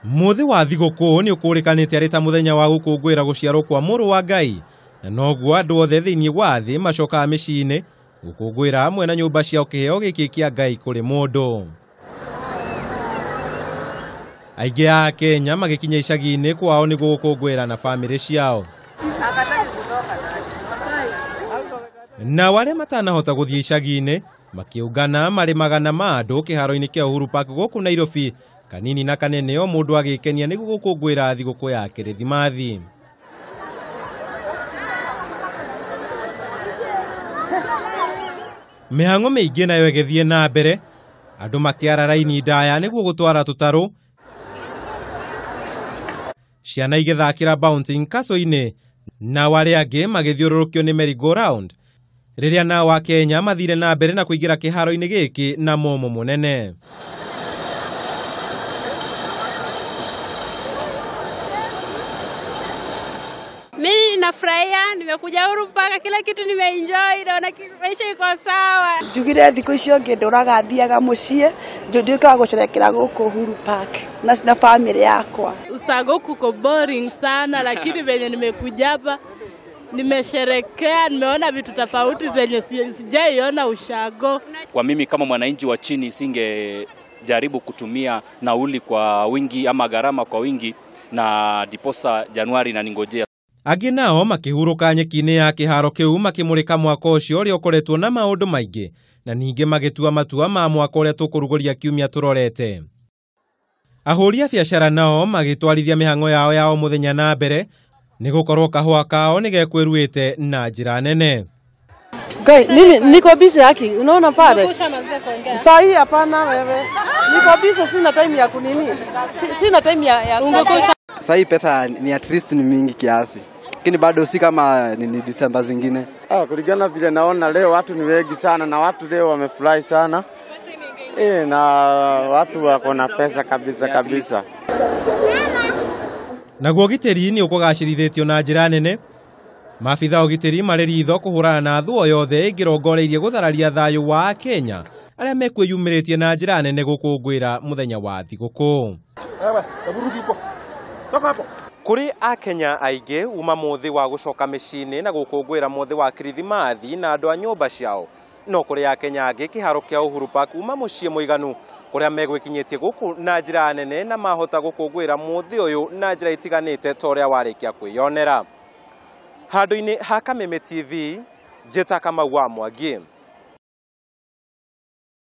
Mũthĩ wa thigũkũ nĩ ũkũrĩkanĩte arĩ ta mũthenya wa gũkũngũĩra gũciarwo kwa mũrũ wa Ngai, na noguo andũ othe thĩinĩ wa thĩ macokaga mĩciĩ-inĩ gũkũngũĩra hamwe na nyũmba ciao kĩheo gĩkĩ kĩa Ngai kũrĩ mũndũ. Aingĩ a Kenya magĩkinya icagi-inĩ kwao nĩguo gũkũngũĩra na bamĩrĩ ciao. Nao arĩa matanahota gũthiĩ icagi-inĩ makĩũngana marĩ magana ma andũ kĩharo-inĩ kĩa Uhuru Park gũkũ Nairobi, kanini na kanene o mũndũ agĩkenia nĩguo gũkũngũĩra thigũkũ ya Kĩrĩthimathi. Mĩhang'o mĩingĩ nayo ĩgĩthiĩ na mbere, andũ makĩara raini ndaya nĩguo gũtwara tũtarũ, ciana igĩthakĩra bouncing castle-inĩ, nao arĩa angĩ magĩthiũrũrũkio nĩ merry-go-round, rĩrĩa nao Akenya mathire na mbere na kũingĩra kĩharo-inĩ gĩkĩ na mũmũ mũnene. Mimi nafurahia, nimekuja Uhuru Park, kila kitu nimeenjoy, naona maisha iko sawa. Njugire thikũ icio ngĩndũraga thiaga mũciĩ, nduĩkaga gũcerekera gũkũ Uhuru Park na family yakwa. Usago kuko boring sana, lakini venye nimekuja hapa nimesherekea, nimeona vitu tofauti zenye sijaiona ushago. Kwa mimi kama mwananchi wa chini singejaribu kutumia nauli kwa wingi ama gharama kwa wingi, na diposa Januari na ningojea. Angĩ nao makĩhurũka nyeki-inĩ ya kĩharo kĩu makĩmũrĩka mwaka ũcio ũrĩa ũkoretwo na maũndũ maingĩ, na ningĩ magĩtua matua ma mwaka ũrĩa tũkũrugũria kiumia tũrorete. Ahũri a biacara nao magĩtwarithia mĩhang'o yao ya o mũthenya na mbere, nĩ gũkorwo kahũa kao nĩ gekwĩruĩte na njĩra nene. Guy, mimi niko busy haki, unaona pale? Saa hii hapana wewe. Niko busy, sina time ya kunini. Sina time ya Saa hii pesa ni at least ni mingi kiasi, lakini bado si kama ni December zingine. Kulingana vile naona leo watu ni wengi sana na watu leo wamefurahi sana. Na watu wako na pesa kabisa kabisa. Naguo ũgitĩri nĩ ũkũgacĩrithĩtio na njĩra nene. Maabitha ũgitĩri marĩ ritho kũhũrana na thũ o yothe ĩngĩrongoreirie gũthararia thayũ wa Akenya arĩa mekwĩyumĩrĩtie na njĩra nene gũkũngũĩra mũthenya wa thigũkũ. Kũrĩ Akenya aingĩ uma mũthĩ wa gũcoka mĩciĩ-inĩ na gũkũngũĩra mũthĩ wa Kĩrĩthimathi na andũ a nyũmba ciao, no kũrĩ Akenya angĩ kĩharo kĩa Uhuru Park uma mũciĩ mũiganu kũrĩa megwĩkinyĩtie gũkũ na njĩra nene na mahota gũkũngũĩra mũthĩ ũyũ na njĩra itiganĩte ta ũrĩa warĩkia kwĩyonera. Handũ-inĩ ha Kameme TV, njĩta Kamau wa Mwangi.